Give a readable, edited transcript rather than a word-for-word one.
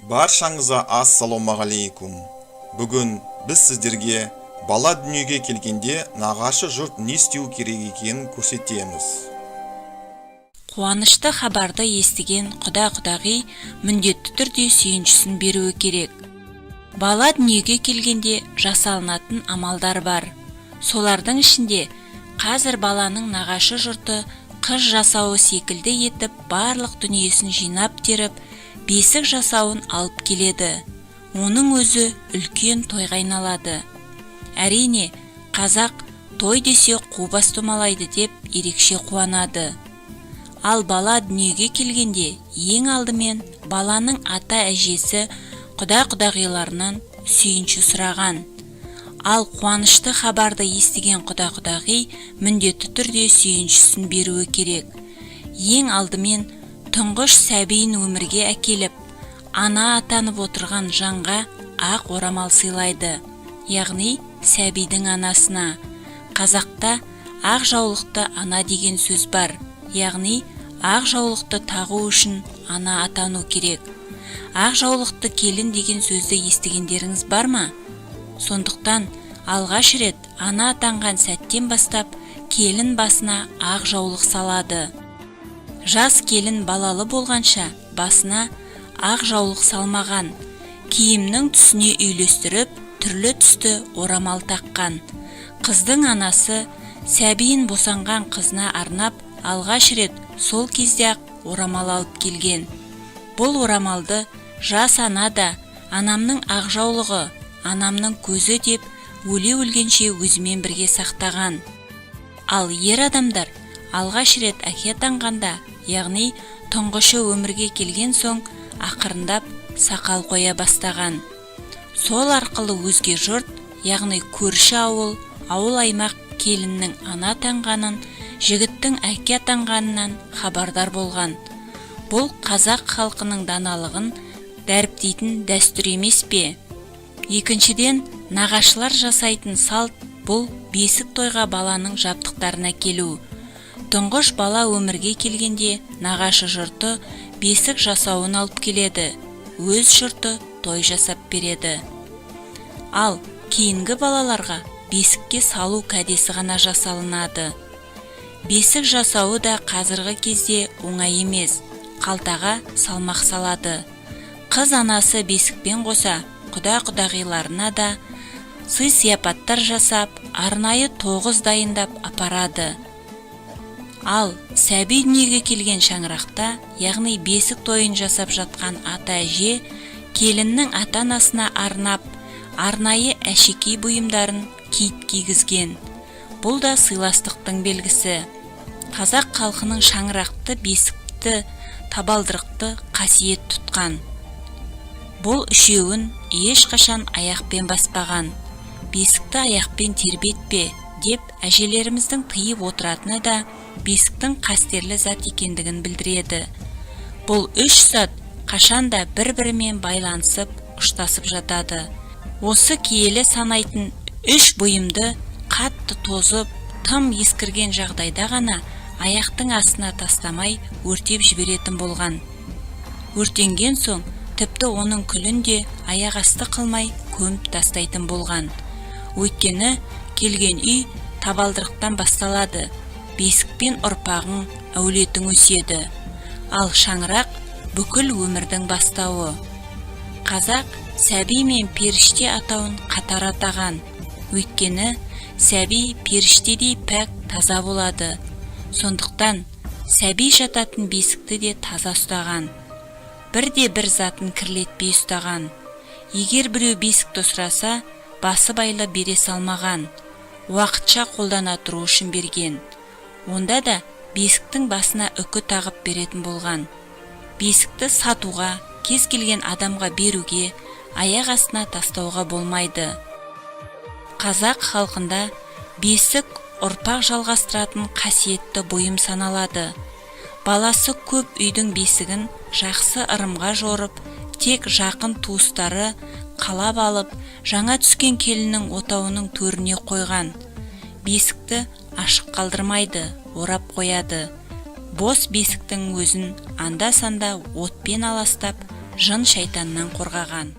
Баршаңызға ассалаумағалейкум! Бүгін біз сіздерге бала дүниеге келгенде нағашы жұрт не істеу керек екенін көрсетеміз. Қуанышты хабарды естіген құда-құдағи міндетті түрде сүйіншісін беруі керек. Бала дүниеге келгенде жасалынатын амалдар бар. Солардың ішінде қазір баланың нағашы жұрты қыз жасауы секілді етіп, барлық дүниесін жинап теріп, бесік жасауын алып келеді. Оның өзі үлкен тойға айналады. Әрине, қазақ той десе, қу бас домалайды деп ерекше қуанады. Ал бала дүниеге келгенде ең алдымен баланың ата әжесі құда құдағиларынан сүйінші сұраған. Ал қуанышты хабарды естіген құда құдағи міндетті түрде сүйіншісін беруі керек. Ең алдымен тұңғыш сәбиін өмірге әкеліп, ана атанып отырған жанға ақ орамал сыйлайды, яғни сәбидің анасына. Қазақта ақ жаулықты ана деген сөз бар, яғни ақ жаулықты тағу үшін ана атану керек. Ақ жаулықты келін деген сөзді естігендеріңіз бар ма? Сондықтан алғаш рет ана атанған сәттен бастап келін басына ақ жаулық салады. Жас келін балалы болғанша басына ақ жаулық салмаған, киімнің түсіне үйлестіріп, түрлі түсті орамал таққан. Қыздың анасы сәбиін босанған қызына арнап алғаш рет сол кезде ақ орамал алып келген. Бұл орамалды жас ана да «анамның ақ жаулығы, анамның көзі» деп өле өлгенше өзімен бірге сақтаған. Ал ер адамдар алғаш рет әке атанғанда, яғни тұңғышы өмірге келген соң, ақырындап сақал қоя бастаған. Сол арқылы өзге жұрт, яғни көрші ауыл, ауыл аймақ келіннің ана атанғанын, жігіттің әке атанғанынан хабардар болған. Бұл қазақ халқының даналығын дәріптейтін дәстүр емес пе? Екіншіден, нағашылар жасайтын салт — бұл бесік тойға баланың жабдықтарын әкелу. Тұңғыш бала өмірге келгенде нағашы жұрты бесік жасауын алып келеді, өз жұрты той жасап береді. Ал кейінгі балаларға бесікке салу кәдесі ғана жасалынады. Бесік жасауы да қазіргі кезде оңай емес, қалтаға салмақ салады. Қыз анасы бесікпен қоса құда құдағиларына да сый сияпаттар жасап, арнайы тоғыз дайындап апарады. Ал сәби дүниеге келген шаңырақта, яғни бесік тойын жасап жатқан ата әже келіннің ата анасына арнап арнайы әшекей бұйымдарын киіт кигізген. Бұл да сыйластықтың белгісі. Қазақ халқының шаңырақты, бесікті, табалдырықты қасиет тұтқан. Бұл үшеуін ешқашан аяқпен баспаған. «Бесікті аяқпен тербетпе» деп әжелеріміздің тыйып отыратыны да бесіктің қастерлі зат екендігін білдіреді. Бұл үш зат қашанда бір-бірімен байланысып, ұштасып жатады. Осы киелі санайтын үш бұйымды қатты тозып, тым ескірген жағдайда ғана аяқтың астына тастамай, өртеп жіберетін болған. Өртенген соң тіпті оның күлін де аяқ асты қылмай көміп тастайтын болған. Өйткені келген үй табалдырықтан басталады, бесікпен ұрпағың, әулетің өседі. Ал шаңырақ — бүкіл өмірдің бастауы. Қазақ сәби мен періште атауын қатар атаған. Өйткені сәби періштедей пәк, таза болады. Сондықтан сәби жататын бесікті де таза ұстаған, бірде бір затын кірлетпей ұстаған. Егер біреу бесікті сұраса, басыбайлы бере салмаған, уақытша қолдана тұру үшін берген. Онда да бесіктің басына үкі тағып беретін болған. Бесікті сатуға, кез келген адамға беруге, аяқ астына тастауға болмайды. Қазақ халқында бесік ұрпақ жалғастыратын қасиетті бұйым саналады. Баласы көп үйдің бесігін жақсы ырымға жорып, тек жақын туыстары қалап алып, жаңа түскен келіннің отауының төріне қойған. Бесікті Ашық қалдырмайды, орап қояды. Бос бесіктің өзін анда-санда отпен аластап, жын шайтаннан қорғаған.